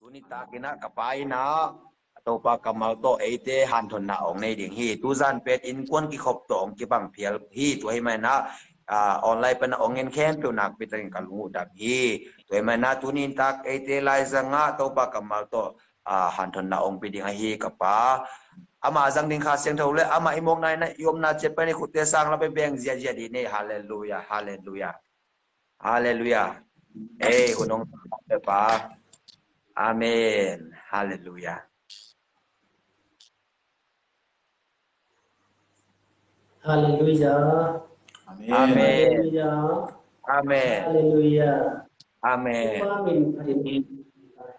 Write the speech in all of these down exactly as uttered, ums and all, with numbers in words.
Tuni takin ah ka pa in ah Topa kammal tawh eite hanthotna hong nei ding hi. Tuzan pet innkuan kikhop tawh hong kibang phial hi. Tua ahih manin ah, ah, online pan ah hong en khempeuh nakpi takin ka lung uh dam hi. Tua ahih manin ah tuni in tak eite laizang ah Topa kammal tawh, ah, hanthotna hong pia ding ahi ka pa. Ama zang ding Kha Siangtho le ama i mawkna in ah i omna ciat pan i khutte sang lam pia beng ziahziah dih ni. Halleluiah, halleluiah. Halleluiah. Ei, hun hong pe pa. Amen. Halleluiah. Halleluiah. Amen. Halleluiah. Amen. Halleluiah. Amen. Amen.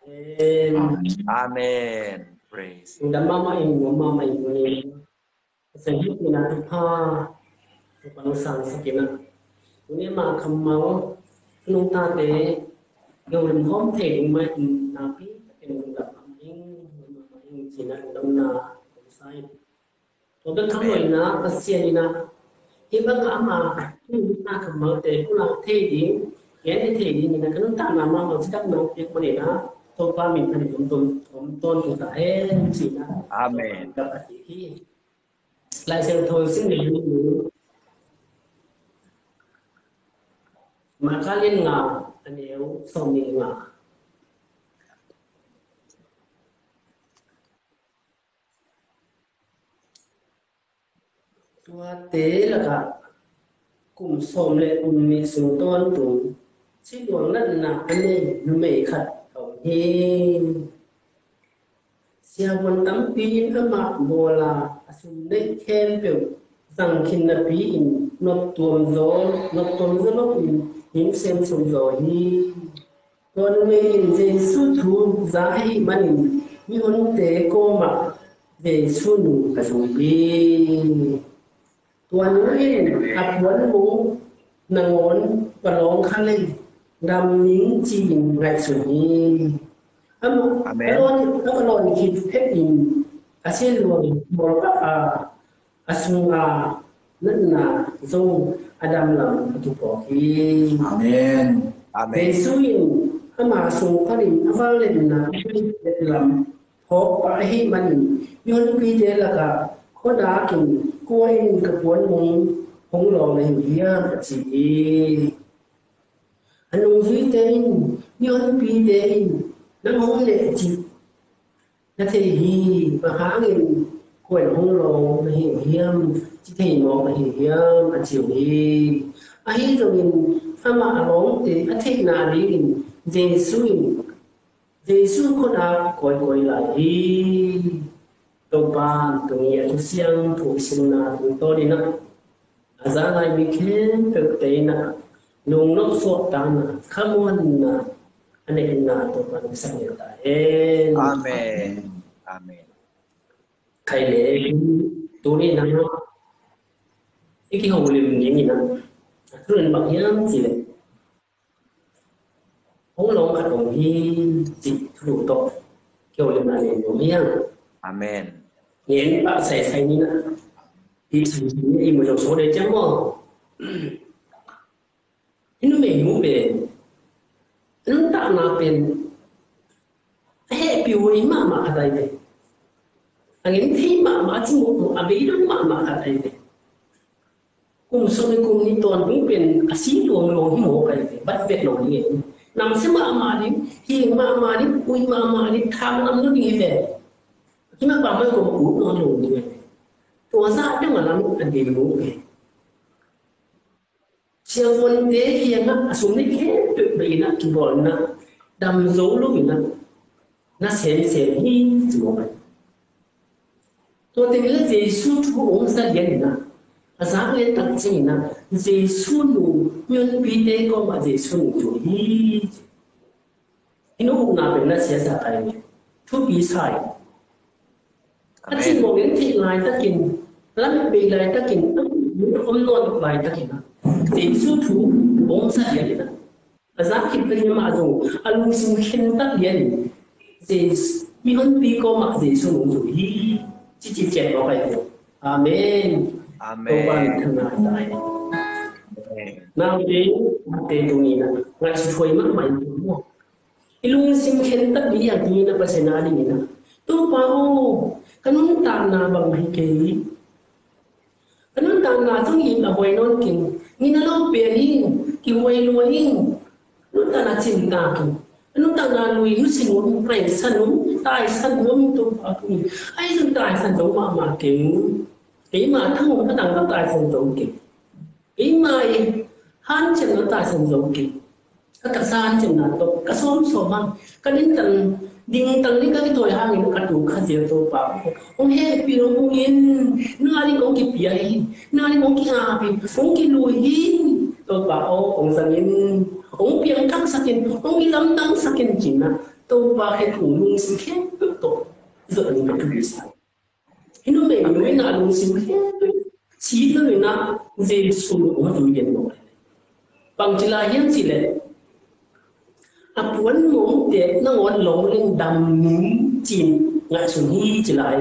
Amen. Amen. Praise. Dah mama in, mama in. Sa hih ina tu pha tu pang sang sa kina. Tuni mah kammal nung tate yo lim hom thei ding mah in nakpi takin lungdam mah ing, lungdam mah ing cina lungdamna sai. Tua bek tham lo ina Pasian ina hih bang a ama hih na kammal te kulak thei ding, gen thei ding ina ka nuntakna mah mah cidam nong piak man ina Topa min panin om ton, om ton tung ta hen cina. Amen. Ka pati hi. Lai Siangtho sim ni ni. Marka lian nga, a neu sawm ni nga. Tuate lakah kum sawm le kum nih sung tawntung ciluang natna a nei numei khat a om hi. Siavuan tampi in amah bawl a, a sum neih khempeuh zang khin napi-in noptuam zaw, noptuam zaw loin hing semsem zaw hi. Tua numei in Jesu thu za ahih manin mihonte kawmah Jesu nung a zui hi. Tua nu in a puanbung nangawn palawng kha lei dam ning ci-in ngaihsun hi. Amah a lawn khit phetin a siluang bawlpah a, a sunga natna zong a damlam a kiphawk hi. Amen. Amen. Jesu in ama sung panin a vangliatna a lam phawk pah ahih manin mihonpite lakah khuadakin kua in ka puanbung hong lawng na hi hiam a ci hi. A nungzuite in mihonpite in nang hong leh cih na thei hi, bang hangin kua in hong lawng na hi hiam, ci thei mawk na hi hiam a ci uh hi. Ahi zongin amah a lawngte a theihna dingin Jesu in Jesu khuadak kawikawi lai hi. Topa tuni a thusiang thu i simna tungtawn in ah a za lai mi khempeuhte in ah lungnop suahtakna, khamuanna a neihna Topa in sak ngel ta hen. Amen. Amen. Khai le tuni in ah i kiholim ding in ah a thu in bang hiam cih leh hong lawng khat om hi cih thu tawh kiholimna nei nuam hi hang. Amen. Ngen pah saisai ni na. Hih sung sung ni i mu zong so dei ciang maw. Hih numei nu pen a nuntakna pen a hehpih huai mahmah khat ahi ve. A ngen thei mahmah, a cimawh mahmah, a beidong mahmah khat ahi ve. Kum sawm le kum nih tawntung pen a si luangluang hi mawk ahi ve, bat vet lo ding e. Namsia mahmah ding, hing mahmah ding, ui mahmah ding, thang lam lo ding hi ve. Hi mah pah mah kawm a ut nawn lo ding e. Tua zah deuh a lam a dei lo ve. Siavuante kiangah a sum neih khempeuh beh in ah kibawlna dam zo lo in ah na semsem hi ci mawk ahi. Tua teng le Jesu thu hong za lian in ah a zak lian tak ciangin ah Jesu nung, mihonpite kawmah Jesu nung zui hi. Hih nung ukna pen na siasak ahi, thupi sa hi. A cimawh in theih laitakin, lam bei laitakin, om nawn laitakin ah Jesu thu hong za lian in ah a zak khit pen mah zong a lungsim khen tak lian in Jesu, mihonpi kawmah Jesu hong zui hi. Cici ciat mawk ahi. Amen. Amen. Topa min thang ngai ta hi. Nau ding te tuni in ah ngaihsut huai mahmah in ah I lungsim khentat ding a, ding a, Pasian a ding in a, Topa aw, ka nuntakna bang hi kei. Ka nuntakna zong hi a huai nawn keng. Ngen a lo pen hi, kihuai lua hi. Nuntakna cimtak hi. Nuntakna lui nusia nuam, taisan nuam, taisan nuam, Topa aw. Ahi zong taisan zo mahmah keng. Keima thang a dang ka taisan zo keng. Keima i hanciamna taisan zo keng. Ka taksa hanciamna tawh ka sawmsawm hang, ka dingtang, dingtang ding ka kithawi hangin ka tuk kha zel, Topa aw. Hong hehpih, hong hong in, na ding hong kipia hi, na ding hong ki-ap hi, hong kilui hi, Topa aw, hong zang in, hong piangthaksak in, hong kilamdangsak in ci-in a, Topa khe thu lungsim khempeuh tawh zong ka thupi sa. Hi numei nu in a lungsim khempeuh, si nu in a Jesu hong zui den lo. Bang ci lai hiam cih leh, a puanmongte nangawn long leng dam ning ci-in ngaihsun hi ci lai.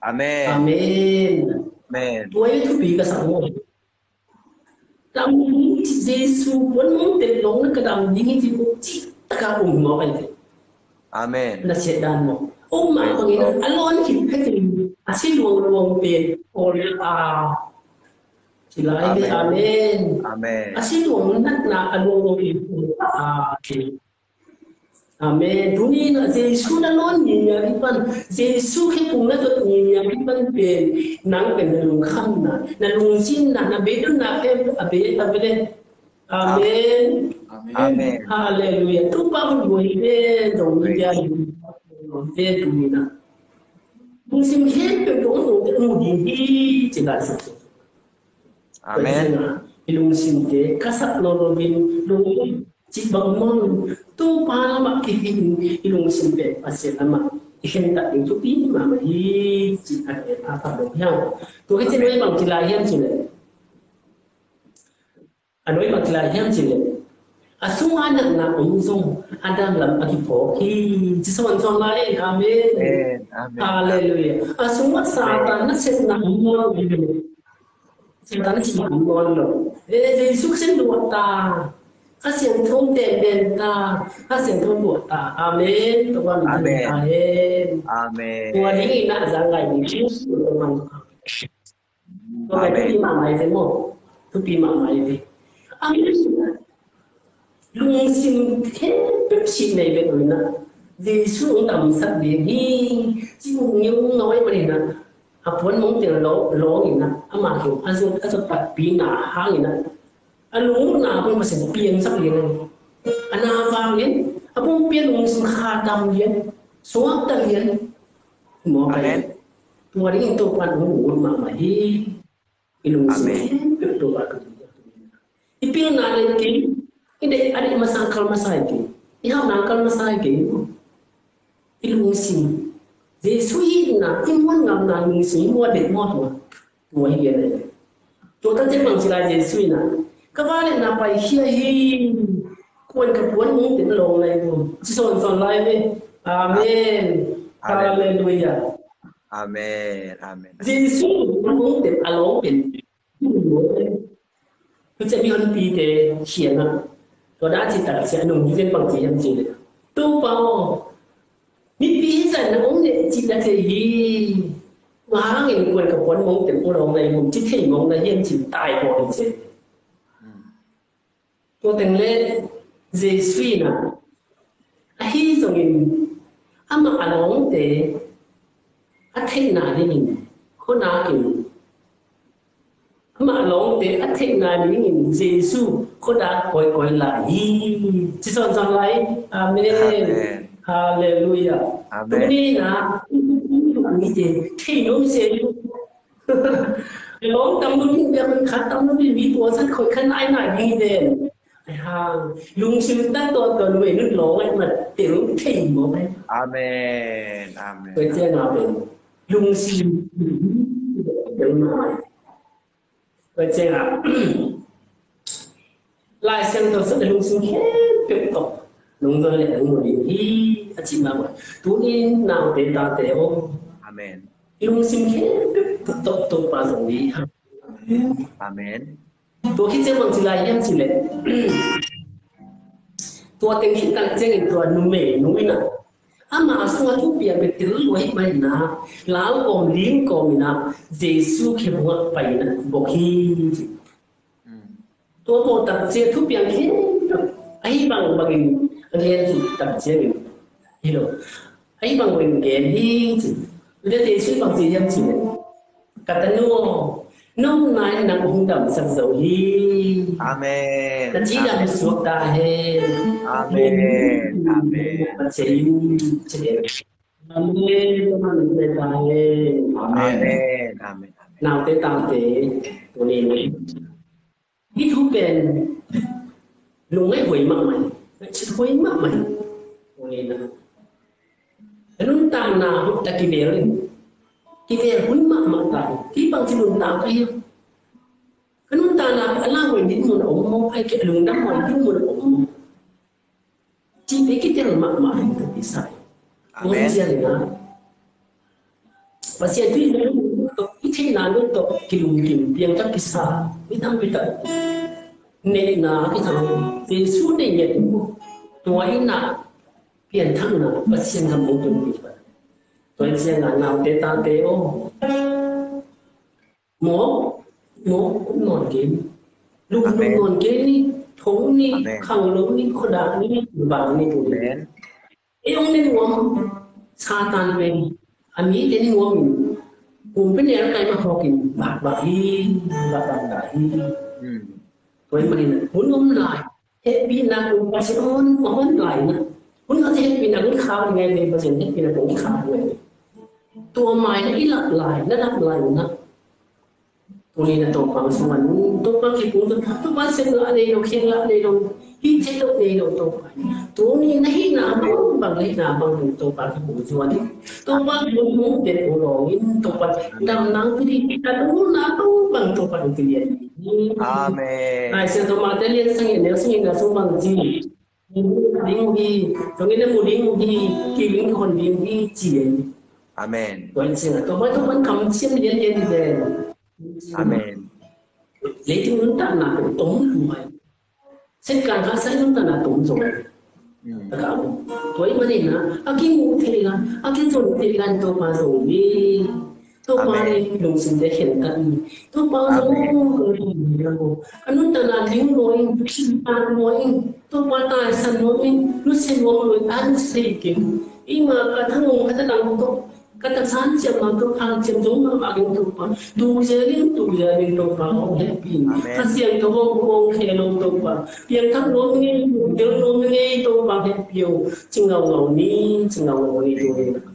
Amen. Amen. Amen. Tua hi thupi ka sak maw. Dam ding, Jesu puanmongte long na ka dam ding hi ci, cih taka um mawk ahi ve. Amen. Na siat dan maw. Um mah bangin a lawn khit khatin a si luangluang pen aw le a ci lai ve. Amen. Amen. Amen. A si luang natna a luangluang pen aw le a ci. Amen. Tuni in a Jesu na lawn ngiatngiat pan, Jesu khe phung na zot ngiatngiat pan pen, nang pen na lungkhamna, na lungzinna, na beidonna pen a bei a bei le. Amen. Amen. Amen. Halleluiah. Topa hong lua hi pen, dong hi dia hi pen, tuni in a. Lungsim khempeuh dong dong te mu ding hi ci lai sa. Amen. Tua hi ciangin a, i lungsimte ka sak lo lo in, lungsim cih bang maw, Topa lamah kihei in, i lungsim pen Pasian lamah i khentat ding thupi mahmah hi cih a, a, a, a, tua hi ciangin bang ci lai hiam cih leh, a nuai bang ci lai hiam cih leh, a sungah natna om zong a dang lam a kiphawk hi ci sawnsawn lai. Amen. Amen. Amen. Halleluiah. A sungah Satan nasepna om nawn lo. Satan nasepna om nawn lo. Eh, Jesu Khrist luah ta. Kha Siangtho teng den ta. Kha Siangtho luah ta. Amen. Tua bang. Amen. Amen. Amen. Tua ding in a za ngai ding Jesu. Tua pen thupi mahmah hi ve maw. Thupi mahmah hi ve. Amen. Lungsim khempeuh sih nei ve tua in a, Jesu hong damsak ding hi. Ci uh ngeu ngau ahih manin a, a puanmong teng lawng in a, ama kiang a zot, a zot patpihna hangin a, a lungmuanna hong Pasian piangsak ding hi. A na vang lian, a pumpi a lungsim kha dam lian, suakta lian. Amen. Tua dingin Topa'n hong lungmuan mahmah hi. I lungsim khempeuh Topa ka tuh. I pilna leh kei, i deih a deih masa kal masa hi kei, i hauhna kal masa hi kei. I lungsim, Jesu itna, i muan ngamna lungsim, i muan deih muan tua. Tua hi gen. Tua tan ciang bang ci lai Jesu in a, ka vangliatna paikhia hi. Kua'n ka puanmongte lawng lai un ci sawnsawn lai ve. Amen. Amen. Halleluiah. Amen. Amen. Jesu puanmongte a lawng pen. Tua ciang mihonpite kiangah, tua dan cih tak ciang a nungzuite bang ci hiam cih leh, Topa aw, mipi hi zah in hong ne cih na thei hi. Tua hangin kua'n ka puanmongte hong lawng lai un ci thei mawk na hiam ci taibawl hi ci. Tua teng leh Jesu in a, ahi zongin amah a lawngte a theihna dingin, khuanakin amah lawngte a theihna dingin Jesu khuadak kawikawi lai hi. Ci sawnsawn lai. Amen. Amen. Halleluiah. Amen. Tuni in a, mite thei nuam se. Lawng tam lo ding, biakinn khat tam lo ding, mi tua zat khoi khan ai nai ding hi den. Ai hang, lungsim tak tawh tawh numei nu lawng ai mat, te lung thei mawk ai. Amen. Amen. Tua ciang a pen lungsim. Tua ciang a Lai Siangtho sung a lungsim khempeuh tawh nong zon leh nong mu ding hi, a ci mah bang. Tuni naute tate aw. Amen. Lungsim khempeuh tawh Topa zong hi. Amen. Tua khit ciang bang ci lai hiam cih leh, Tua teng khit tak ciangin tua numeinu in ah, amah a sungah thupiang bek tel lua ahih manin ah, lau kawm, lim kawm in ah, Jesu khe bungah pai in ah bok hi. Tua bawh tak ciang thupiang khin, ahi bangbangin a gen tak ciangin hi lo. Ahi bangbangin gen hi ci. Tua Jesu bang ci hiam ci leh, ka tanu aw, nong nai nang hong damsak zo hi. Amen. Na cidam suak ta hen. Amen. Amen. Amen. Amen. Amen. Amen. Naute tate, tuni in hih thu pen lungngaih huai mahmah hi. Ngaihsut huai mahmah hi. Tuni in a nuntakna hun ta kivel in, kivel hun mahmah ta hi. Hih bang ci nuntak ka hi. Ka nuntakna a lau huai dinmun a om maw, ai kei a lungdam huai dinmun a om maw? Cih pen kitel mahmah hi, ka kisai. Amen. Pasian thu i theihna nun tawh kilungkim piangthak kisa mi tampi tak neihna kisa. Jesu neih ngiat tua in ah pianthakna Pasian gam hong tunpih. Tua in ciangin naute tate aw, mawk, mawk nawn kei ni. Lungdam nawn kei ni. Thong ni, khanglo ni, khuadak ni, bang ni, pu ni. Ei hong ne nuam, Satan pen a mite ne nuam in, kumpi nel kai mah hawkin bakbak hi, bakbak ta hi. Tua ahih manin hun om lai, hehpihna kong Pasian hon, hon lai na. Hun khat hehpihna kong khak ngai ve, Pasian hehpihna kong khak ngai ve. Tua mai na i lak lai, na lak lai na. Tuni na Topa sungah, Topa kipum, Topa sem lah nei lo, khen lah nei lo, hih thei lo nei lo Topa. Tuni na hihna bang bang, na hihna bang bang Topa kipum zuan. Topa kipum pen u lawng in Topa dam nang pidi, na lungna bang bang Topa dong pidi. Amen. Ai, Sian Topa te lian sangin, lian sangin na sung bang ci. Ding hi, sangin na mu ding hi, kiling hon ding hi, ci. Amen. Tua in sing a, Topa, Topa kam ciam lian lian hi ven. Amen. Leitung nuntakna pen tom lua hi. Satan kha sai nuntakna tom zo. Tua ahih manin a kimu thei lai, a kizon thei lai Topa zong hi. Topa in lungsim te khen ta hi. Topa zong hi. A nuntakna ling lua in, sim pan lua in, Topa taisan lua in, nusia lua in, an sei kei. Ima ka thanung ka tadang tawh ka tasan ciam mah tawh khang ciam zong mah mah ding Topa. Tuk zel in, tuk zel in Topa hong hehpih in. Kha Siangtho hong hong khe lo Topa. Piangthak nuam ngei, tel nuam ngei Topa hehpih o. Ci ngaungau ni, ci ngaungau ni Topa.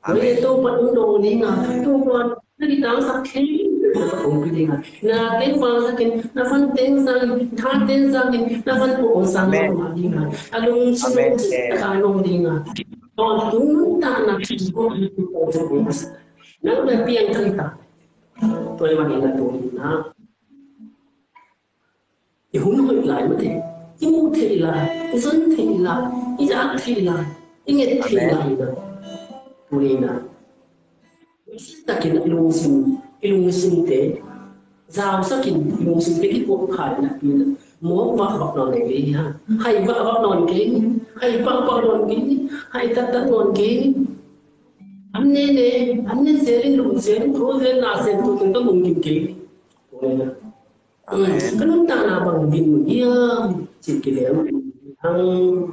Amen. Topa hong dong ni nga, Topa na kitangsak thei Topa hong pi ding a. Na teng vangsak in, na van teng sang in, tha teng sang in, na van pawh hong sang mah ding a. A lungsim hong ci a ka nong ding a. Tawntung nuntakna nang bek piangthak ta. Tua ahih manin a tuni in a, i hun hoih lai mate, i muh theih lai, i zon theih lai, i zak theih lai, i nget theih lai na. Tuni in a takin i lungsim, i lungsimte zausak in, i lungsimte kikuak kha in a, pi in a, mawk vak vak nawn kei ni ha. Hai vak vak nawn kei ni. Hai vak vak nawn kei ni. Hai taktak nawn kei ni. An ne ne, an ne zel in, lum zel in, tho zel in, na zel in, tu tung ka lungkim kei ni. Amen. Ka nuntakna bang dinmun hiam cih kilem hang.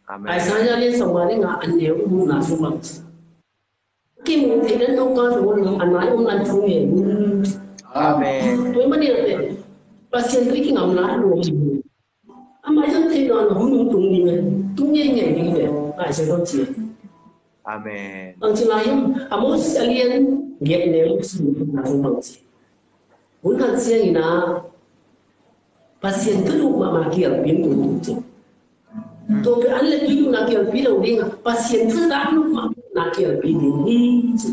Amen. Isaiah lian sawmnga le nga, a neu gukna sung bang ci. Kimu thei dan Topa zong a nai om lan thu ngen. Amen. Tua ahih manin a pen Pasian thu i kingam lai lua hi. Amah i zon theih nawn lo hun hong tung ding a, tung ngeingei ding hi ve. Isaiah zong ci. Amen. Bang ci lai hiam? Amos a lian giat neu sawmna sung bang ci. Hun khat ciangin a Pasian thu duh mahmah kialpi in tung tung ci. Tua pen an le tui duhna kialpi lo ding a, Pasian thu zak duh mahmah kialpi ding hi ci.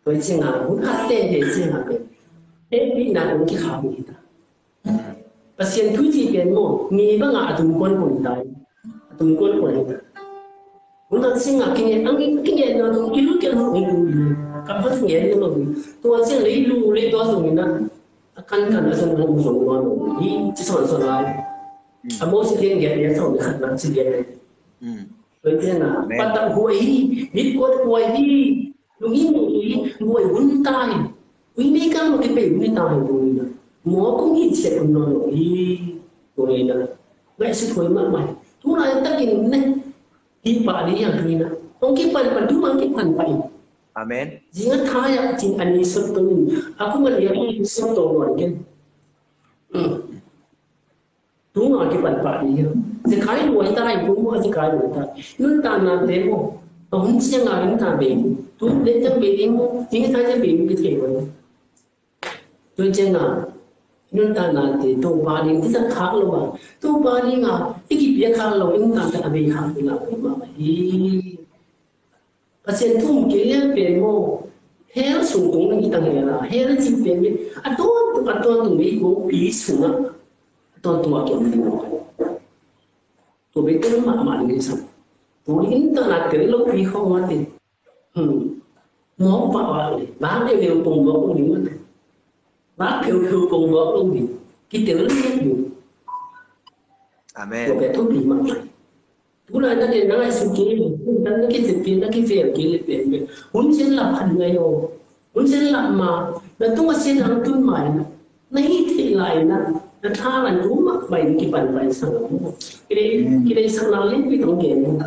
Tua hi ciangin a hun khat tete ciangin a pen hehpihna kong kikhak hi ta. Pasian thu cih pen maw, mi bangah a tung kuan kuan hi ta. A tung kuan kuan hi ta. Hun khat ciangin a kingen, a kingen na dong i lu kian hong i lu i lu. Ka pas ngen na dong. Tua ciang lei lu lei tua zong in a, a kan kan a zong hong zong tua dong hi ci son son lai. Mm. Amos i gen gen ya sau ni khat na si gen. Mm. Tua ciang a, Amen. Patak huai hi, mit kuat huai hi, lungim huai hi, huai hun ta hi. Ui, mi kang ma kipei hun ta hi, ui na. Mo kung hi siat hun no no hi, ui na. Ngai si huai mahmah. Tu lai takin ne, hi pa di yang ui na. Hong kipan pan, tu hong kipan pan. Amen. Zinga thaya cin ani sot to ni. Aku man ya ni sot to wan ken. Mm. Tunga kipan pah ding hi. Zekai luai ta hi, tunga zekai luai ta. Nuntakna te maw, a hun ciang a nuntak bei. Tu le ciang bei ding maw, ding ta ciang bei ding kithei maw. Tu ciang a nuntakna te Topa ding kizat khak lo a, Topa ding a i kipiak khak lo, i nuntakna a bei khak ding a, mah hi. Pasian thu um kei lel pen maw, hell sung kong na hi tang hell a, hell cih pen maw, a tawntung, a tawntung mei kong pi sung a, a tawntung a kiam ding maw. Tua bei tel mahmah ding hi sam. Tua in ta na tel lo pi khong a te. Hmm. Mawk pah a le. Bang deuh deuh pong mawk lo ding maw te. Bang pheupheu pong mawk lo ding. Kitel lo ding. Amen. Tua pen thupi mahmah. Tu lai na gen na ngai suk kei le, tu lai na kizep kei, na kivel kei le pen pen. Hun sian lap han ngai o. Hun sian lap ma, na tung a sian hang tun mai na. Na hi thei lai na, na tha lai tu mah mai na kipan pai sang. Kidei, kidei sang lai le pi tong gen na.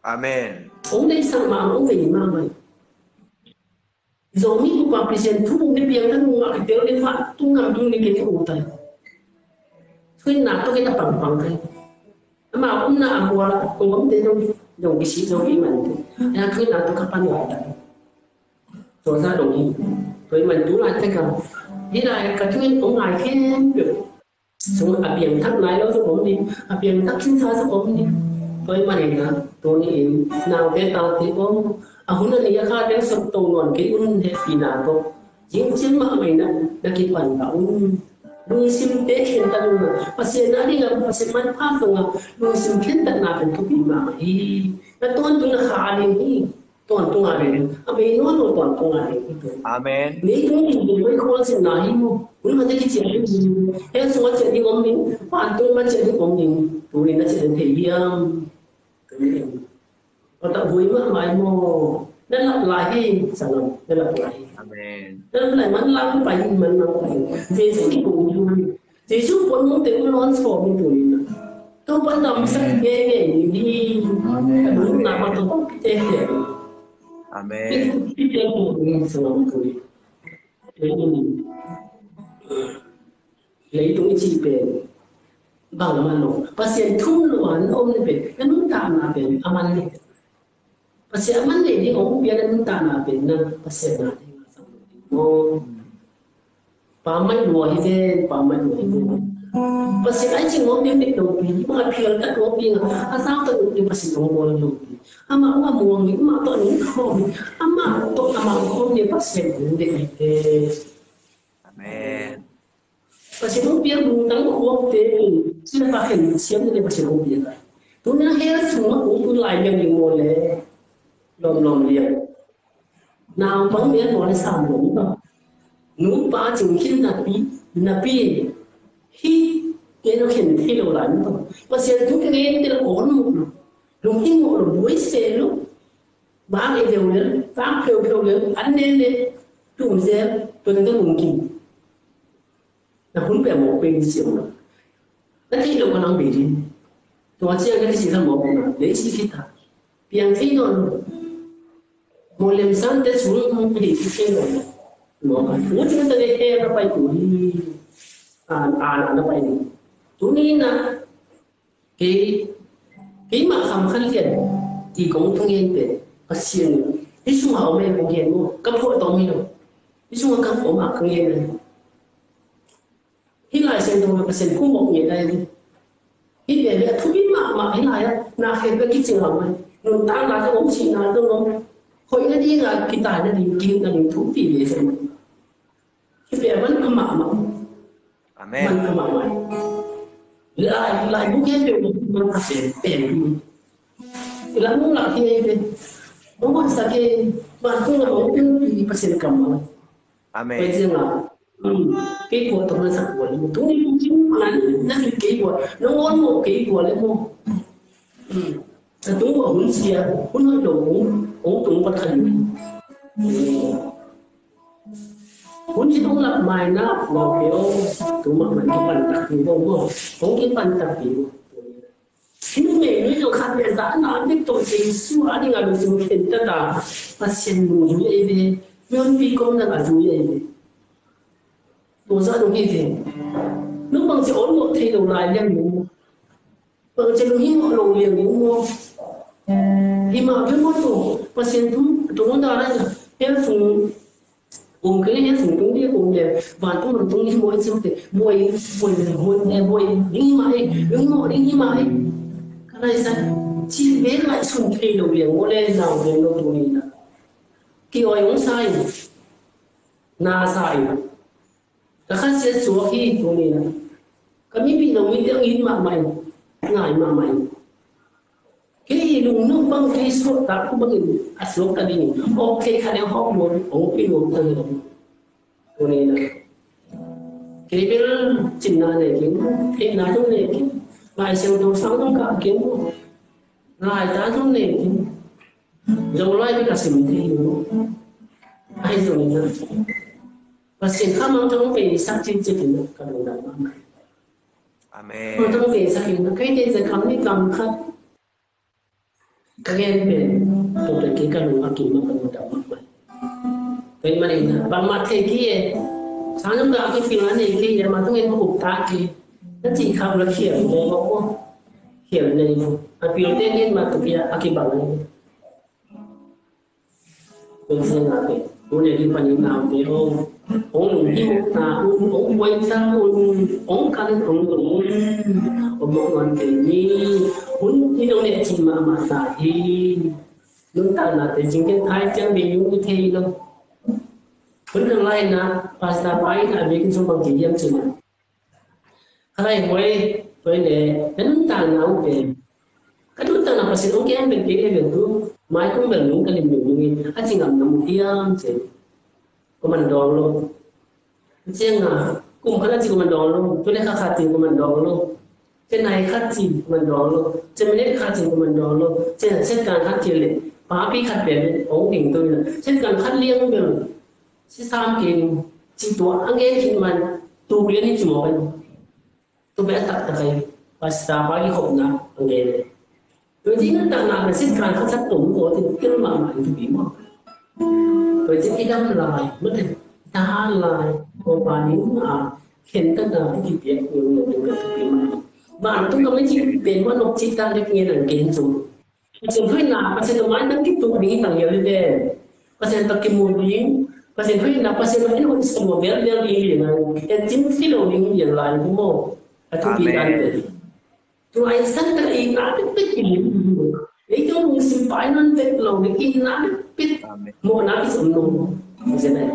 Amen. Ong dei sang ma, ong dei ma mai. Zomi upa Pasian thu um ni piang kan mu a kitel ni fa tung ngam tung ni kei ni u tai. Thuin na to kei ta pang pang kai. Ama um na a bua la kong om te dong dong kisi dong i man te. Ya thuin na to ka pan lai ta. To za dong i. To i man tu lai te ka. Ni lai ka thuin ong ngai khen pyo. Sung a piangthak nai lo zong om ding, a piangthak khin sa zong om ding. Tua ahih manin ah, tuni in, naute tate om, a hun a ni a kha deuh sawt to nawn kei un hehpihna tawh. Zing cin mahmah in ah, na kipan pah un. Lungsim te khentat un ah, Pasian a ding ah, Pasian manpha zong ah, lungsim khentatna pen thupi mahmah hi. Na tawntung na kha a ding hi. Tawntung a ding. A bei nawn lo tawntung a ding. Amen. Leitung ding ding mai khual sin na hi mu. Hun mate kician ding. Hell sung a ciah ding om ding. Vantung a ciah ding om ding. Tuni na ciah ding thei hiam. Amen. Patak huai mahmah maw. Na lap lai hi. Salam. Na lap lai hi. Amen. Na lap lai man lang pai man lang pai. Jesu kibang hi. Jesu pon mong te un lon sawm in tuni na. Topa damsak ngei ngei ni. Amen. Ka dun na pa to te te. Amen. Pi te ko ni sawm tuni. Leitung i cih pen bang man lo. Pasian thu um lo a na om ni pen. Na nuntakna pen a man ni. Pasian a man nei ding hong pia na nuntakna pen na Pasian na ding a sam lo ding. Aw. Pa mai lua hi ven, pa mai lua hi ven. Pasian ai cing hong ding ding lo pi, ma phial tat hong ding, a sang tat hong ding Pasian hong bawl lo pi. Ama hong a muang hi, ama tawh ning khawm hi, ama tawh ama hong khawm ding Pasian hong ding hi ven. Amen. Pasian hong piak lungtang khuakte in, cina pa khen siam te Pasian hong piak a. Tuna hell sung mah kong tun lai liang ding maw le, lawmlawm liang. Naupang lian maw le sam lawm maw. Nupa cing khin napi, napi. Hi, kei no khen thei lo lai maw. Pasian thu kei ngen te lo on maw. Lung hing maw lo, buai se lo. Bang e deuh lel, bang pheupheu lel, an ne ne, tum zel, tun te lung king. Na hun pia mawk pia ni siam lo. Na theih loh ka nang bei ding. Tua ciang na kisi ta mawk na, na i si khit ta. Piang thei nawn lo. Mawh lemsan te sung hong thei si thei nawn lo. Mawk a, u cing ta le he na pai tu hi. A, a, na pai ni. Tuni na, kei, keimah kham khan lian, i kong thungen pen, Pasian, hih sungah om e kong gen maw, ka phuah tawm hi lo. Hih sungah ka om a ka ngen a. Hih Lai Siangtho Pasian kum mawk ngen lai ding. Hih pen a thupi mahmah hih lai ah, na khen pen kicing lam mai. Nuntakna zong om, sihna zong om. Hoihna ding a, kitaina ding, kihilhna ding thupi ve seh. Hih pen a man pha mahmah. Amen. Man pha mahmah. Lai, lai bu gen pen man pha pen, pen. Lai bu lak hi pen. Mong man sa ke, man tung na mong pen pi Pasian kammal. Amen. Pai ciang a, Kei kua tawh na sak kua le maw? Tuni kum cin na na kei kua, na ngawn mawh kei kua le maw? Na tung kua hun sia, hun hoih lo hong, hong tung pat kha ding. Hun hi hong lak mai na, mawh kei aw, tung mah mah kipan tak ding maw? Hong kipan tak ding maw? Hih numei nui lo khat le zahna bek tawh Jesu a ding a lungsim khen tata, Pasian nung zui ei ve, mihonpi kawmna a zui ei ve. Tua zah nung hi ve. Nung bangci awl mawh thei lo lai liang nung. Bangci nung hi mawh lo liang nung maw. Hi mah bek maw tua, Pasian thu, tua nung dah lai na. Hell sung Um kei le hell sung tung ding um le, vantung lam tung ding maw i cih te, buai, buai hun, eh, buai ding mah e, ding maw ding mah e. Ka lai sa, cih ve lai sun thei lo liang maw le, nau liang lo tung ding na. Ki oi ong sa in, na sa in. Ka khan sia suak hi tung ding na. Ka mi pi lo mi te ong in mah mah in, ngai mah mah in. Kei i lungnung bang kei suahtak uh bangin a suak ka ding. Awk thei kha leng hawk nuam, hong pi nuam ta hi. Tuni na. Kei bel cinna nei kei, theihna zong nei kei. Lai Siangtho sang zong kah kei. Lai ta zong nei kei. Zong lai bek a sim thei hi. Ai zong na. Pasian kha Mangthang pei sak cin cin in ka lungdam mahmah. Amen. Mangthang pei sak in, kei te za kam ni kam khat. Ka gen pen, tua pen kei ka lung a kim mah ka lungdam mahmah. Tua ahih manin bangmah thei kei e. Sang zong ka kipil a nei kei e, mah tung en ka up ta kei. Na cih khak la khial nei lo maw. Khial nei lo. A pilte gen mah tua kei a kibang nei. Tua ciangin a pen, tu leh ding panin naute aw, hong lunggimna un, hong buaina un, hong kan un, hong lung un, hong mawh nuam kei ni. Hun hi dong leh cin mahmah ta hi. Nuntaknate cing ken thai ciang bei lung i thei lo. Hun nang lai na, pastor pa in a biakinn sung bang ci hiam cih na. Kha lai huai, huai le, na nuntakna uh pen. Ka nuntakna Pasian hong kem pen kei le bel tu, mai kong bel nung ka lim nung nung in, a ci ngam na mu hiam ci. Ko man dawng lo. Ciang a, kum khat a ci ko man dawng lo, tu le kha khat ci ko man dawng lo. Ci nai khat ci ko man dawng lo, ci minute khat ci ko man dawng lo, ci second khat ci le, papi khat bel, hong ding tu le, second khat liang bel. Sisam kei ning, ci tua a ngen khin man, tuk lian in ci mawk in. Tua bek a taktak ahi, Pastor pa kikhopna a ngen e. Tua ci na takna na sit kan khat sak tum ko tin tel mahmah in thupi maw. Tua ci i dam lai, mate, i ta lai, ko pa ning a, khen ta ta kipiak ning a ning ka thupi maw. Vantung ka mah ci pen maw nok ci ta lek ngen a ngen ci. Pasian hoihna, Pasian tawh mai tang kituk ding hi tang hial hi ven. Pasian tawh kimu ding, Pasian hoihna, Pasian tawh in hoih sa lua belbel ding hi na. En cin thei lo ding hi lai hi maw. A thupi dan pen. Tua i san tak i na pek pek i lim. Ei tawh lungsim pai non pek lo ding i na pek pek. Mawhna i som lo. Pasian ai.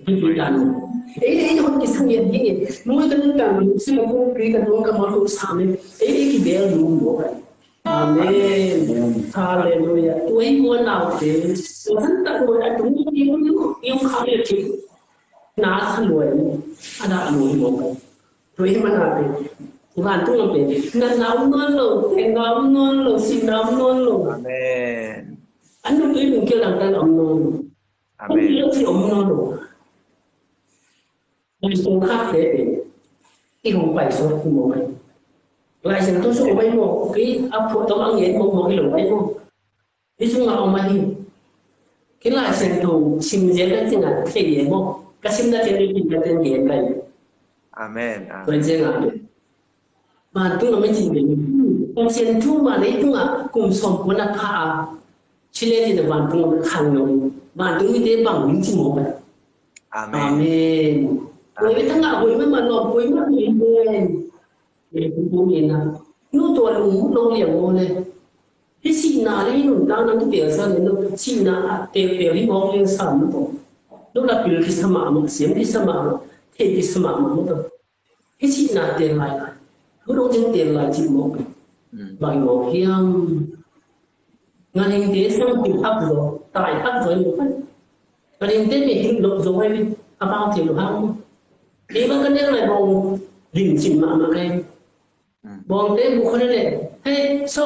Thupi dan. Ei ei hoih kisang hial ding hi. Mu i kan kan lungsim a kong pi kan lung ka ma lungsim. Ei ei kibel lung maw. Amen. Halleluiah. Tua i muan naute, tua han tak muan a tung i ung i ung khang i king. Na sa luai, a dah luai mawk. Tua i man a te, vantung a te, na na um nawn lo, teng na um nawn lo, sin na um nawn lo. Amen. An nung tui nung kil lang tan um nawn lo. Amen. Ung kil si um nawn lo. Hong sung khak te pen i hong pai sawt hi mawk hi. Lai Siangtho sung om ahi maw, kei a phuah tawh a ngen mawkmawk hi lo ahi maw. Hi sungah om ahi. Kei Lai Siangtho sim zel ka cingah thei ahi maw. Ka simna pen i kin ka ten gen ka hi. Amen. Tua ciangah vantung a mah cin pen Pasian thu mah leitungah kum sawm puan a pha a, ci le cin a vantung a mah khang lo. Vantung mite bang ding ci mawk a. Amen. Amen. Huai mah tangah huai mah mah lawm huai mah mah. Amen. Nu tua lung lo liang maw le. Hi sihna le hi nuntakna tu tel sa le no sihna a tel tel hi mawk liang sa maw. No la pil kisa mahmah, siam kisa mahmah, thei kisa mahmah maw. Hi sihna tel lai lai. Thu dong ding tel lai cih mawk. Bang mawk hiam. Ngalhingte sang kip hak zaw, tai hak zaw hi mawk. Ngalhingte meh hing lok zaw hi. a pau thei lo hang. Kei bang ka nek lai bawng lim cin mahmah kei. Bawngte bu khon le, hei, so,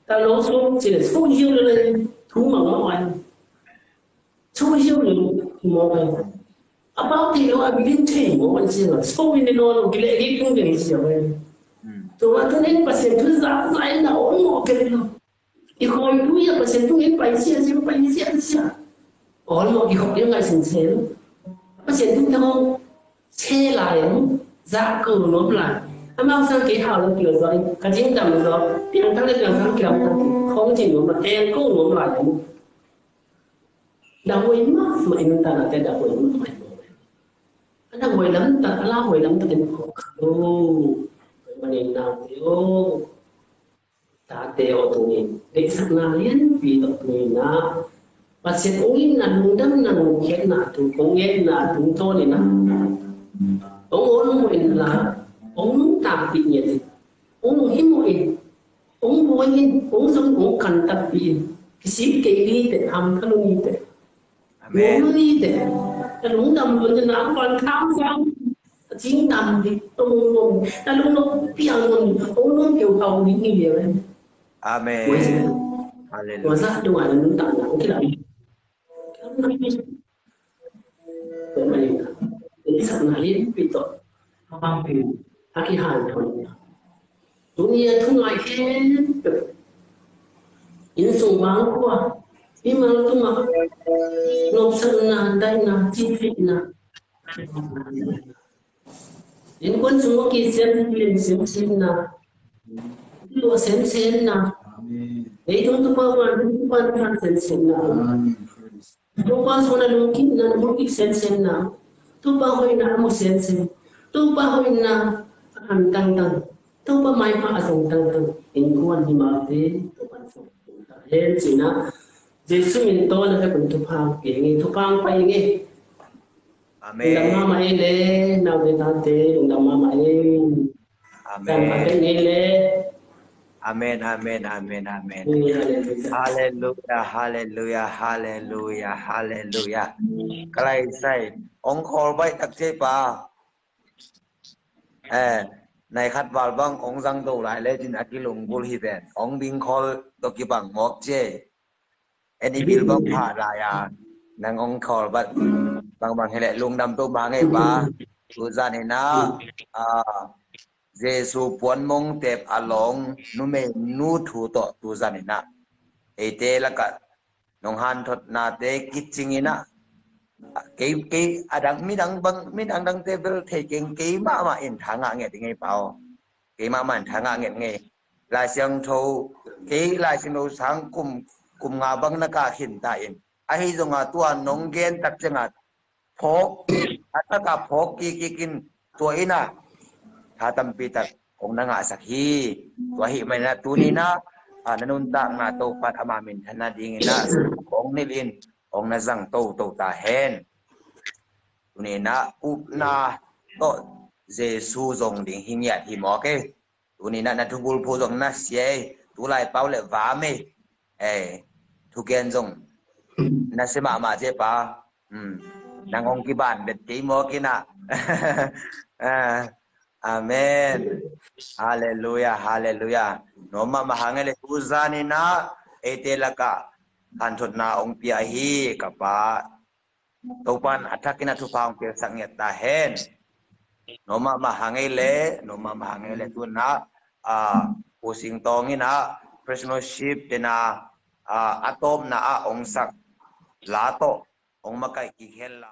ta lo so, ci le, so hiu le, thu ma ma wan. So hiu le, ma wan. A pau thei lo, a bilin thei ma wan ci le, so in le no lo, ki le, ki kung de ci le. Tua tu nen Pasian thu za za in na ong mo ke lo. I khawi tu ia Pasian tu in pai sia sia, pai sia sia. Ol mo i khop dia ngai sin sen. Pasian tu tamo se lai mu za ko nom lai. Amang sang ke hau lo kio zoi. Ka jing dam zo. Piang thang le piang thang kio thang. Khong jing nom ma teng ko nom lai mu. Da hoi ma ma in ta na te da hoi ma ma. Ana hoi lam ta, ala hoi lam ta den ko. Oh. Ma ni na yo. Tate aw tuni, deihsakna lianpi tawh tuni na, Pasian ong itna lungdamna nungkhiatna tung, kong ngetna tungtawn in a, ong ol mawh in la, ong nuntakpih ngiat in, ong lunghimawh in, ong buai in, ong zong ong kantakpih in, kisik kei ni teh, hamkha lo ni teh. Amen. Lungdam ding, na lungdam ding, na kuan kham sang. Jing dam ding, tong lung, na lung lung piang lung, ong lung piu kau ding ni leu. Amen. Hallelujah. Wasa dong a lung dam na, okay lah. Tua manin, inn sak na lianpi tawh, a pangpin, a kihanthawn. Tuni a thu ngai khempeuh, inn sung bang khua, mimal tungah nopsakna, daihna, cihfihna. Innkuan sung a kisiam lim semsemna, lua semsemna. Leitung tupa van, tupa van semsemna. Topa suan a lungkimna, na lungkip semsemna. Topa hoihna a mu semsem. Topa hoihna a han tangtang. Topa maipha a zong tangtang. Innkuan hi mah te, Topa suan a lungkimna. Hen cina. Jesu min tawh na ka kun thupha pia nge, thupha pai nge. Amen. Lungdam mahmah ei le, nau le tate, lungdam mahmah ei. Amen. Amen, amen, amen, amen. Hallelujah, hallelujah, hallelujah, hallelujah. Ka lai sai, ong khawl baih tak cia pa. Eh, nai khat val bang ong zang do lai le cin a kilunggulh hi ven. Ong ding khawl tawh kibang mawk cia. En i bil bang pha lai a, nang ong khawl bat bang bang hi leh lungdam to mah nge pa. Tu zan in a, a, Jesu puan mong tep a lawng numei nu thu tawh tu zan in a, eite lakah nong hanthotnate kicing in a, kei, kei a dang, midang bang, midang dangte bel thei keng, kei mahmah in tha ngah nget i ngei pa aw. Kei mahmah in tha ngah nget ngei. Lai Siangtho, kei Lai Siangtho sang kum, kum nga bang na kah khin ta in. Ahi zongin tua nong gen tak ciangin phawk, a taka phawk kik kik in tua in a tha tampi tak kong na ngahsak hi. Tua ahih manin a tuni in a, a, na nuntakna Topa'n ama minthanna dingin a kong nilh in kong na zang toto ta hen. Tuni in a upna tawh Jesu zong ding hi ngiat hi mawk e. Tuni in a na thubulphu zong na sia e. Tulai pau le vam e. Eh, thugen zong na sia mahmah cia pa. Hmm. Nang hong kiban bet kei mawk in a. Ah, amen. Hallelujah, hallelujah. Nuam mahmah hang e le tu zan in a eite lakah hanthotna hong pia hi ka pa. Topa'n a thakin a thupha hong piaksak ngiat ta hen. Nuam mahmah hang e le, nuam mahmah hang e le tu in a, a, Pu Sing Tawng in a, Christmas ship te in a, a, a tawpna ah hong sak la tawh hong makaih kik hen la.